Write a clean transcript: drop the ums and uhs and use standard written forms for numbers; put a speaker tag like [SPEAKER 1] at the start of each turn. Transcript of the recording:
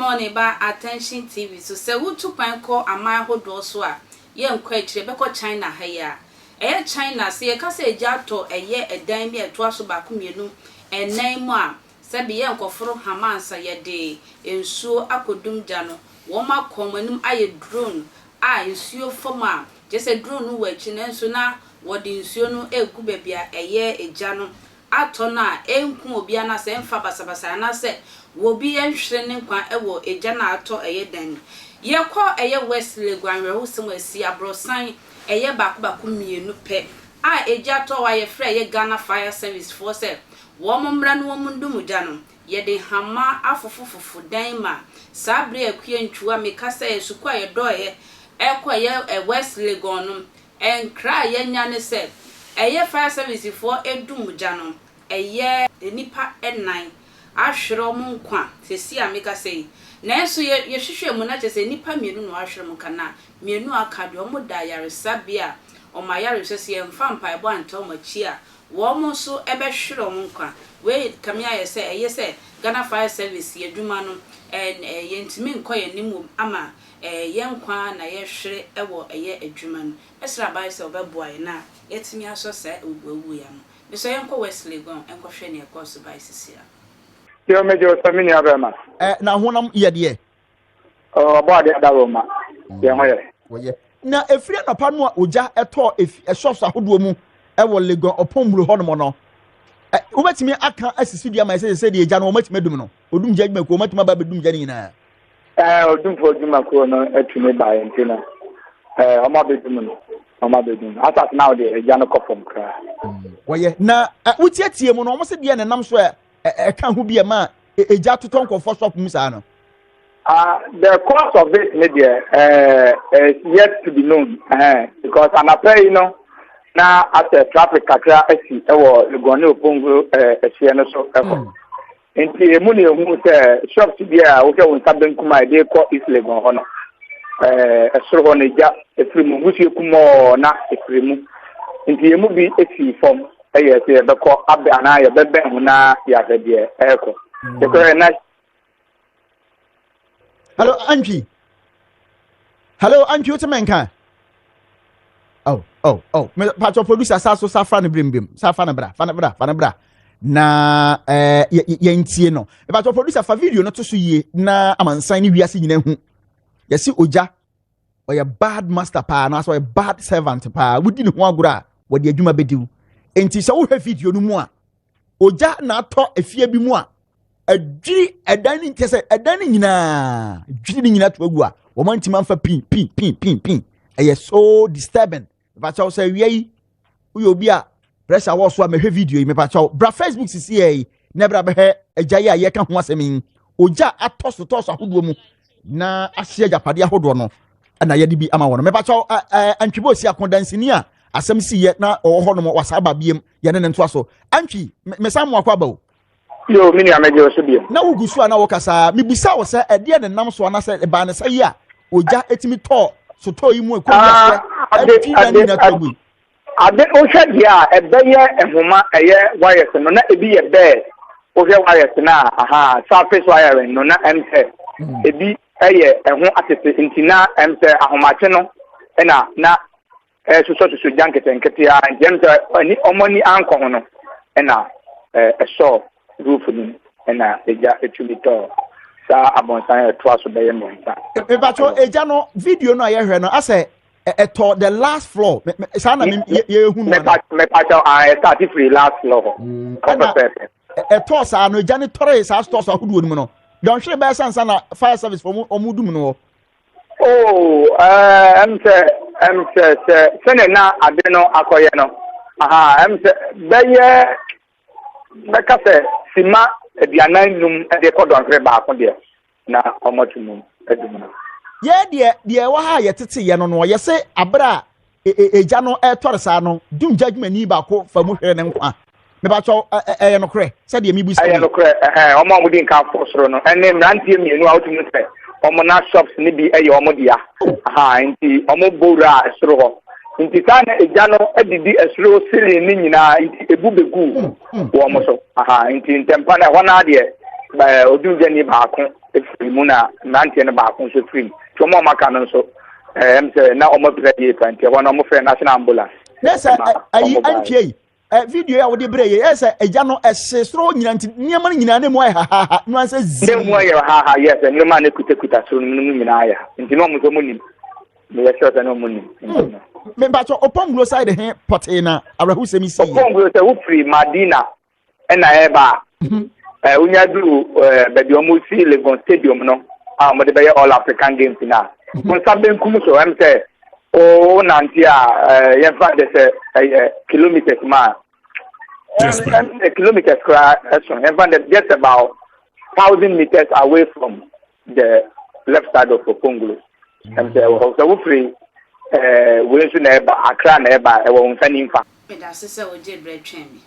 [SPEAKER 1] Morning ba Attention TV so. Sɛ wotu kwan kɔ aman ahodoɔ so a, yɛnkɔ akyire, yɛbɛkɔ China ha yi a. Ɛyɛ China, sɛ yɛka sɛ egya atɔ ɛyɛ ɛdan bi a ɛtoa so baako, mmienu, ɛnan mu a, sɛbi yɛnkɔforo hama ansa yɛde nsuo akɔdum gya no. Wɔn akɔ wɔn anim ayɛ drone a nsuo fam a, kyerɛ sɛ drone no wɔ akyi nanso na wɔde nsuo no egu baabi a ɛyɛ egya no atɔ no a ɛnku obi anaasɛ ɛmfa basabasa anaasɛ wɔbi nhwere ne nkwa ɛwɔ egya no a atɔ ɛyɛ dan no. Yɛkɔ ɛyɛ West Legon, awerɛhosɛm asi aborɔsan ɛyɛ baako baako mmienu pɛ a egya atɔ hɔ a yɛfrɛ ɛyɛ Ghana Fire Service foɔ sɛ wɔn mmra no wɔn ndum gya no. Yɛde hama afofofofo dan ma saa bere akua ntwiwa meka sɛ sukuu a yɛdɔɔyɛ ɛkɔ ɛyɛ West Legon no, nkra a yɛnya ne sɛ ɛyɛ fire service foɔ edum gya no, ɛyɛ nipa ɛnan ahwere wɔn nkwa sɛsi a meka sɛ yi. Nanso yɛ yɛhwehwɛ mu na kyerɛ sɛ nipa mmienu na wɔahwere wɔn nkwa, na mmienu aka deɛ, wɔn da ayaresabea a wɔn ayaresɛ sɛ yɛmfa mpaebɔ anta wɔn akyi a, wɔn nso bɛhwere wɔn nkwa. Wei kame ayɛ sɛ ɛyɛ sɛ Ghana Fire Service yɛ adwuma no ɛɛ ɛɛ yɛntumi nkɔ yɛn anim wɔ mu ama yɛn nkwa na yɛhwere ɛwɔ ɛyɛ adwuma no. Ɛsrɛ aban sɛ ɔbɛboa yɛn na yɛtumi asɔ saa awuwu yi ano. Mesɛ yɛnkɔ West Legon nkɔhwɛ nea ɛkɔɔ so bae sisi a.
[SPEAKER 2] Yɛ mɛgye wo sɛ me nua bɛrima.
[SPEAKER 3] Ɛ na honam yɛ deɛ.
[SPEAKER 2] Ɔbɔ ade adaworo ma yɛn ho yɛ.
[SPEAKER 3] Wɔyɛ na efiri anɔpa no a ogya ɛtɔ efi ɛsɔs ahodoɔ mu ɛwɔ Legon Ɔpɔnmuro hɔnom no, ɛ wobɛtumi aka asisi dua ma ɛsɛ sɛ deɛ egya no wɔmatumi adum no, odum gya adwumakuo wɔmatumi aba abɛdum gya no nyinaa?
[SPEAKER 2] Odumfo adwumakuo no atumi baeɛ nti no, ɔmo abɛdum no, ɔmo abɛdum no asase na wɔde egya no kɔ fam koraa.
[SPEAKER 3] Wɔyɛ na ɛ wotietie mu no, wɔn sɛ deɛ nenam so ɛ ɛka ho bi ɛma egya totɔ nkɔfoɔ shop mu saa no.
[SPEAKER 2] The cause of it ne deɛ is yet to be known, because anapa yi no na asɛ traffic kakra asi ɛwɔ Legon ne Opongo ɛhyeɛ no so ɛhɔ. Nti emu na ehu sɛ shops bi a wohwɛ wo nsa benkum a yɛde kɔ East Legon hɔ no, ɛsoro hɔ no egya efiri mu, wusie kumɔɔ na efiri mu. Nti emu bi esi fam ɛyɛ sɛ yɛbɛkɔ abɛ anaa yɛbɛbɛn ho na yɛahwɛ deɛ ɛrekɔ. Yɛkɔhwɛ na.
[SPEAKER 3] Hello Antwi, hello Antwi, wote me nka? Oh, me patro producer sa so sa fa no brim brim sa fa no bra, fa no bra, fa no bra na yɛntie no. Me patro producer, fa video no to so yie na amansan ne wiase nyina hu. Yɛsi ogya ɔyɛ bad master paa na ɔyɛ bad servant paa. Wodi ne ho agorɔ a, wɔde adwuma bɛdi wo. Nti sɛ wohwɛ video no mu a, ogya na atɔ efie bi mu a adwiri ɛdan no, nkyɛ sɛ ɛdan no nyinaa dwiri ne nyinaa to agu a wɔn antumi amfa pin pin pin pin pin. Ɛyɛ so disturbing. Mepakyɛw, sɛ awia yi woyɛ obi a pressure wɔ so a, mɛhwɛ video yi. Mepakyɛw, bra Facebook sisi yɛ yi na ɛbra bɛhwɛ agya yi a yɛka ho asɛm yi. Ogya atɔ so tɔɔso ahodoɔ mu na ahye agyapadeɛ ahodoɔ no ɛna yɛde bi ama wɔn. Mepakyɛw, ɛɛ Antwibo osi ako dansini a asɛm si yɛ na ɔwɔ hɔ nom wasa aba biem, yɛne ne ntoa so. Antwi, mesan mo akɔ aba o.
[SPEAKER 2] Yo, me nua, mɛgye wo so bio.
[SPEAKER 3] Na wogu so a na wɔkasa, mibisa wo sɛ ɛdeɛ ne nam so anaasɛ ɛbaa ne sɛ yi a ogya etumi tɔɔ sotɔɔ yi mu ekɔ wiaseɛ ɛtwi na ne nyinaa tɔ agu yi?
[SPEAKER 2] Ade wohwɛ deɛ a ɛbɛyɛ nhoma ɛyɛ wires no na ebi yɛ bɛɛ, wohwɛ wires no a, aha surface wiring no na ɛm sɛ ebi ɛyɛ ɛho atete, nti na ɛm sɛ ahomakye no ɛna na ɛsosɔsosɔ gya nketenkete a, nti ɛm sɛ ani ɔmo ani ankɔ ho no ɛna ɛsɔɔ roof no mu ɛna egya etumi tɔɔ saa abɔnsan a ɛtoa so bɛyɛ 3.
[SPEAKER 3] Mebatɔ, egya no, video no a yɛhwɛ no asɛ ɛtɔ the last floor saa na yɛhu no ana?
[SPEAKER 2] Mepatɔ a, ɛstart firi last floor hɔ.
[SPEAKER 3] Ɛna
[SPEAKER 2] pɛpɛɛpɛ.
[SPEAKER 3] Ɛtɔɔ saa no, egya no tɔree saa stores ahodoɔ no mu no, dɔnhwere bɛyɛ sansa na fire service fo ɔmo dum no hɔ?
[SPEAKER 2] Oh, ɛm sɛ sɛnɛ na ade no akɔyɛ no, aha ɛm sɛ bɛyɛ bɛka sɛ sima 45 ɛde kɔ dɔnhwere 1 deɛ na ɔmɔto mu adum no.
[SPEAKER 3] Yɛ deɛ ɛwɔ ha a yɛtete yɛ no, yɛsɛ abere a egya no ɛtɔre saa no, dum gya adwumani baako fa mu hwere ne nkwa. Mebatɔ, ɛyɛ nokorɛ sɛdeɛ mibu sɛ?
[SPEAKER 2] Ɛyɛ nokorɛ. Ɛhɛn, ɔmo a ɔmo di nka fɔ soro no ɛne mmeranteɛ mmienu a wotumi sɛ ɔmo na shops ne bi ɛyɛ ɔmo dea. Aha nti ɔmo bɔ wura ɛsoro hɔ, nti saa na egya no adidi ɛsoro ceiling ne nyinaa, nti ebu begu wɔn so. Aha nti ntɛmpa na ɛhɔ naa deɛ odumgyani baako. firi mu na mmeranteɛ no baako nso firi mu. Nti wɔn a wɔaka no nso, ɛm sɛ na wɔn apira yie pa nti ɛhɔ no wɔfrɛ national ambulance.
[SPEAKER 3] Ne sɛ ayi antwie yi video a wɔde brɛ yɛ yɛ sɛ agya no ɛhye soro nyina nti nneɛma no nyinaa ne mu ayɛ hahaha no ansɛ zi.
[SPEAKER 2] Ne mu ayɛ haha yɛ sɛ nneɛma no kutakuta soro no mu nyinaa yɛ nti na wɔn nso wɔn nim. Meyɛ sure sɛ na wɔn nim.
[SPEAKER 3] Mempakyɛ Oponglo side he pɔtee na awerɛhosɛm yi sii.
[SPEAKER 2] Oponglo sɛ wofiri Madina ɛna ɛreba a, mhm. wonya duru baabi a wɔsi Legon Stadium no a wɔde bɛyɛ All African Games no a, mhm. wo nsa benkum so ɛm sɛ wonante a yɛmfa de sɛ ɛyɛ kilometers mu a kilometers koraa ɛso yɛmfa de just about 1,000 meters away from the left side of Oponglo. Ɛm sɛ ɛwɔ hɔ sɛ wofiri wei nso na ɛba Accra na ɛba ɛwɔ wo nsa nimfa.
[SPEAKER 1] Meda ase sɛ wogye berɛ twɛn me.